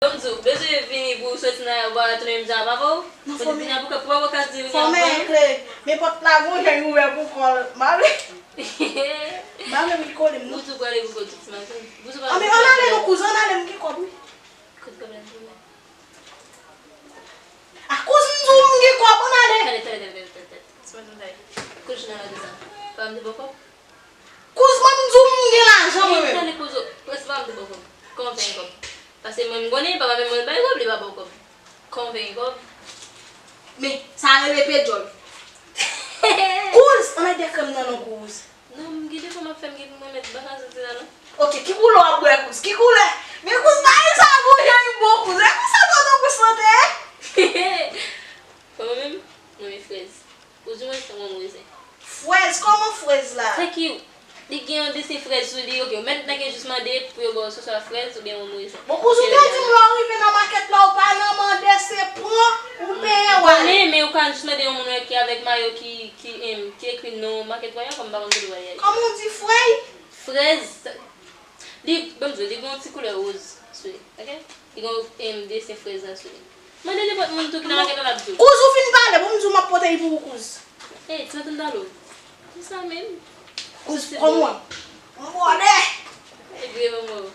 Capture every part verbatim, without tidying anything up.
Bon, m di w, bezwen vini pou w soti nan, w pa tounen menm jan avè w. Non, fò men. Pou w ka di vini ankò. Fò men kle. Men pòt la gon jan ouvè pou kò l. M pa vle. M pa vle m ki kole m, non. Ou tou prale pou kò tout ti maten. Anben, ann ale non, kouz, ann ale, m gen kòb, wi. Kote kòb la, m gen? A kouz, m di w m gen kòb, ann ale. Tande, tande, tande, tande, tande. Ti maten, tande. Kouz, jounen la de sa. Pa m te ba w kòb? Kouz, mwen m di w m gen lajan mwen menm. Tande kouz, prèske pa m te ba w kòb. Kòman w fè gen kòb? Paske mwen m konnen papa menm mwen bay kòb, li pa ba w kòb. Kòman w fè gen kòb? Men, sa rele pye djòl. Kouz, ann al dèyè krèm nan non kouz. Non, m gen defo m ap fè, m gen pou mwen mèt baka soti la non. Ok, ki koulè w ap bwè kouz? Ki koulè? Men kouz, bagay sa gon jan li bon kouz. E konsa tonton kouz sante? Kòman menm? Mwen men frèz. Ou di mwen se yon rezen. Frèz? Kòman frèz la? Sa ki, li gen yon desen frèz sou li, ok, ou mèt nèg yo jis mande pou yo ba w se swa frèz oubyen yon rezen. Bon, kouz, ou te di m lè w rive nan makèt la, ou pa nan mande, se pran, ou peye, w ale. Konnen, men ou ka jis mande yon moun wè ki avèk mayo ki, ki, em, ki ekri non makèt wè a, kòm m pa konn kote w ale. Kòman w di frèy? Frèz. Li, ban m di w, li gen yon ti koulè woz sou li, ok? Li gen, em, desen frèz la sou li. Mande nenpòt moun tou ki nan makèt la, l ap di w. Kouz, ou fin pale, bon, m di w m ap pote l pou ou, kouz. Ey, ti maten, tande w. Konsa menm. Kouz, pran mwen. M bòdè. Ey, vre manman w.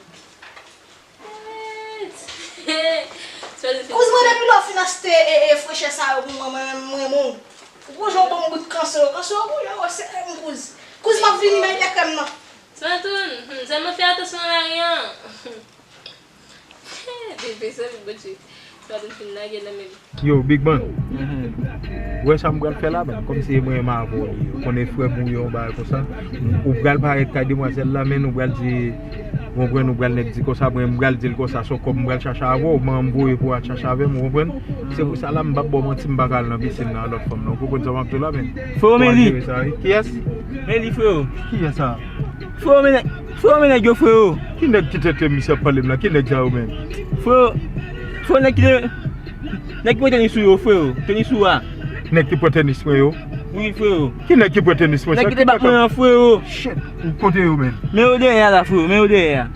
Ey, ti maten, fin. Kouz, mwen depi lè w fin achte, e, e, frechè sa yo pou mwen, mwen, mwen, mwen, mwen. Ou gon jan w ban m bout kanson yo, kanson yo gon jan yo sere m, kouz. Kouz, m ap vini, men de krèm nan. Ti Matoun, hmm, sèlman fè atansyon nan lari an. Depi se li, Bondye. Ti Matoun fin lage nan men m. Yo, Big Man. Ou wè sa m pral fè la, men kòmsi e mwen menm avè w li ye. Ou konnen frè m ou ye, yon bagay konsa. Ou pral parèt kay demwazèl la, men ou pral di, ou konprann, ou pral nèk di konsa, mwen m pral di l konsa, se yon kòb m pral chache avè w, manman m voye pou w al chache avè m, ou konprann? Se pou sa la, m p ap ba w manti, m pa ka al nan pisin nan lòt fanm nan. Ou konprann sa m ap di w la, men. Freo, men li. Kiyès? Men li, freo. Kiyès sa? Freo, men nèg, freo, men nèg yo, freo. Ki nèg ki tete misye ap pale m la? Ki nèg sa yo menm? Freo, freo, nèg ki te, nèg ki pran tenis sou yo, freo. Tenis sou a. Nèg ki pran tenis mwen yo? Wi, freo. Ki nèg ki pran tenis mwen? Nèg ki te bat mwen an, freo. Shit, ou kote yo menm? Men yo dèyè a la, freo, men yo dèyè a.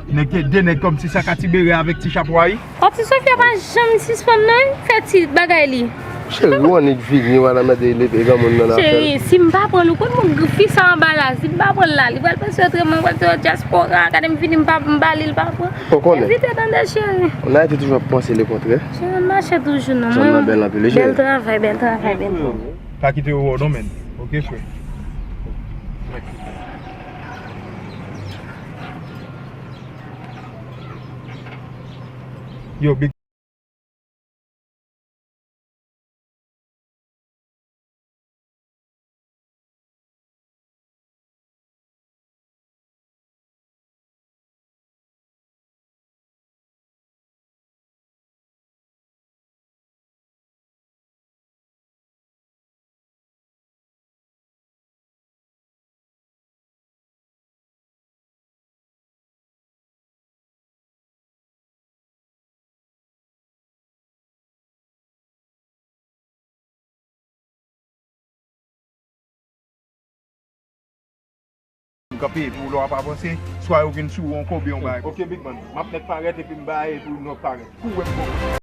Nèg te de nèg kòmsi sa ka ti bere avèk ti chapo a, wi. Pati Sofia pa janm sispann non, fè ti bagay li. Cheri, ou annik vini, w al anmède leve granmoun nan afè l. Cheri, si m pa pran l, ou konn moun fi sa anba la, si m pa pran l la, li pral panse otreman, pral di dyaspora, gade m vini, m pa, m ba li, l pa pran. Ou konnen. Evite tande, cheri. Nan Ayiti toujou ap panse lekontrè. Cheri, ann mache toujou non. Zòn nan bèl anpil, wi, cheri. Bèl travay, bèl travay, bèl travay. Pa kite yo wè w non, men. Ok, frè. Yo, big. M kanpe pou lè w ap avanse, swa yo vin sou ou ankò oubyen yon bagay. Ok, Big Man, m ap mèt parèt epi m bay epi nou parèt. Kou wè m bon.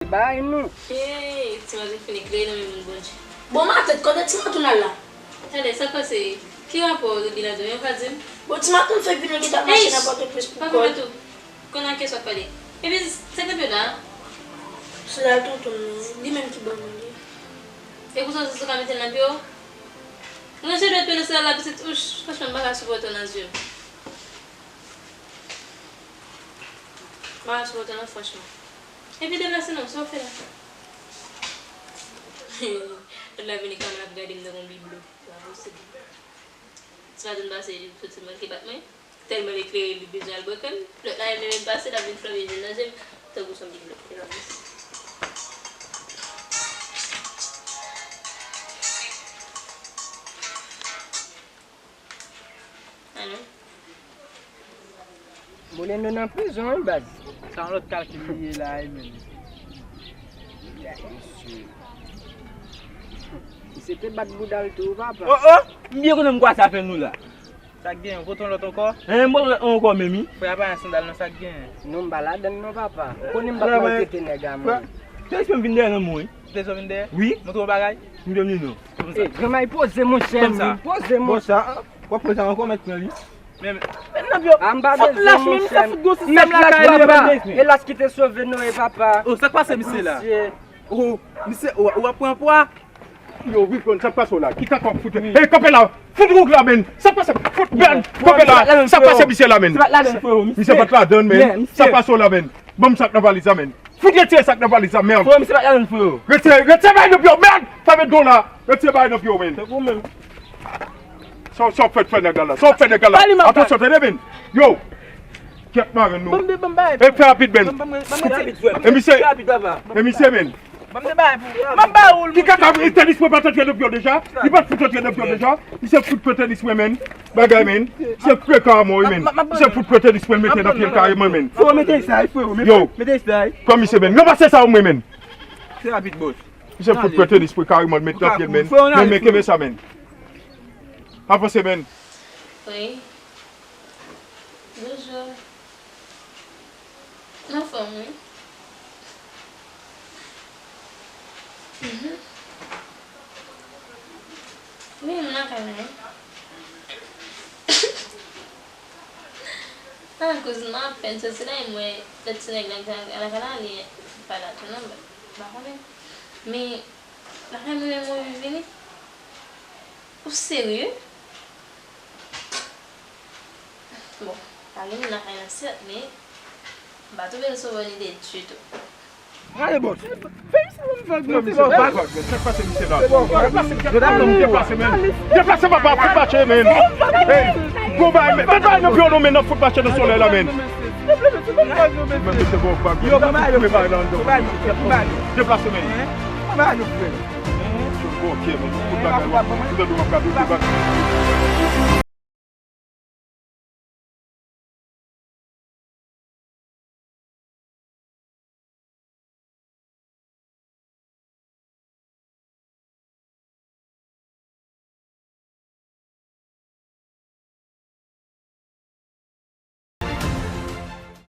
Bay nou. Hey, ti maten fin eklere nan men moun Bondye. Bon, matant, kote ti matant al la? Tande, sa k pase? Ki rapò Biladou? Yon ka di m? Bon, ti maten fèk vin nan kita mache nan Pòtoprens pou kòl. Pa konprann tou. Konn a kiyès w ap pale. Epi, sa k ap la? Se la tonton m nan, li menm ki ban mwen li. E pou sa, ou ka mete l nan pye w? Ranje dwèt mwen nan sal la, pitit, ouch, franchman, m pa ka sipòte w nan zye m. M pa ka sipòte w non, franchman. Epi deplase non, sa w fè la? Lòt la vini kanmenm ap gade m nan yon biblo. Se pa posib. Ti maten pase, li soti manke bat mwen. Tèlman l eklere, li bezwen al bwè krèm. Lòt la, li menm pase, l ap vin flanbe je l nan je m. Tankou s on biblo. Alo? Bolendo nan prizon, wi, baz. Sa yon lòt kalkil li ye la, wi, menm. Mesye. Misye te bat bouda l tou, papa. Oh, oh! M byen konnen m kwè sa fè nou la. Sa k genyen, ou pote yon lòt ankò? Hein, m pote yon lòt ankò, menm, wi. Frè a pa gen sandal, non, sa k genyen? Non, m pa ladann, non, papa. Ou konnen m pa t maltrete nèg a mwen. Frè, te espè m vin dèyè nan mwen, wi. Te espè m vin dèyè? Wi. Montre yon bagay. M vin non. Kòmsa. Ey, granmay poze, monchè, m, poze, monchè. Bon, sa, w ap pran sa ankò, mèt pran li. Men, men, nan pyo, a, m pa fout bezwen, lach, men, misye monchè. Fout gwo sistèm lakay li, papa. E lach ki te sove nou, e papa. Oh, sa k pase, misye la? Misye. Oh, misye, ou, ou ap pran pwa? Yo, Wilfron, sa k pase w la? Kite kò w fout. Ey, kanpe la. Fout wout la, men. Sa k pase? Fout, men. Kanpe la. Sa k pase, misye la, men? Misye pa t ladann, men. Sa k pase w la, men? Ban m sa k nan valiz la, men. Fout retire sa k nan valiz la, mèd. Frè, misye pa t ladann, frè. Retire, retire bagay nan pye w, mèd. Fèmen do la. Retire bagay nan pye w, men. Se ou menm. Sa, sa w fè, fè nèg la la? Sa w fè nèg la la? Atansyon, tande, men. Yo. Kèt marenn nou. E fè rapid, men. E misye, e misye, men. Ban m de bagay pou ou. Ki kaka, e tenis mwen pa t antre nan pye w deja? Li pa t fout antre nan pye w deja? Misye fout pran tenis mwen, men. Bagay, men. Misye frekan a mò, wi, men. Misye fout pran tenis mwen, mete nan pye l kareman, men. Frè, mete sa, frè, mete, yo, mete sa. Pran misye, men. Ranmase sa, ou mwen, men. Se rapid, bòs. Misye fout pran tenis mwen kareman, mete nan pye l, men. Men, men, kenbe sa, men. Avanse, men. Wi. Bonjou. M anfòm, wi. Mhm. Wi, m lakay la, wi. Ah, kouzin mwen apèn soti la, e m wè lòt ti nèg la ki lakay la, li pa la tou non, m pa konnen. Men, lakay mwen menm, mwen vin vini. Ou serye? Bon, pa gen moun lakay la sèt, men m pa twouve l se yon bòn ide ditou. Gade, bòs. Fè misye yon vag, non, se pa vag. Sa k pase, misye la? Deplase, deplase, men. Deplase, papa, fout mache, men. Ey, gwo bagay, men. Mete bagay nan pye w non, men, nan fout mache nan solèy la, men. Men, misye, gwo vag, men. Deplase, men. Bon, ok, men. Fout bagay, w ap, w ap gade, w ap gade.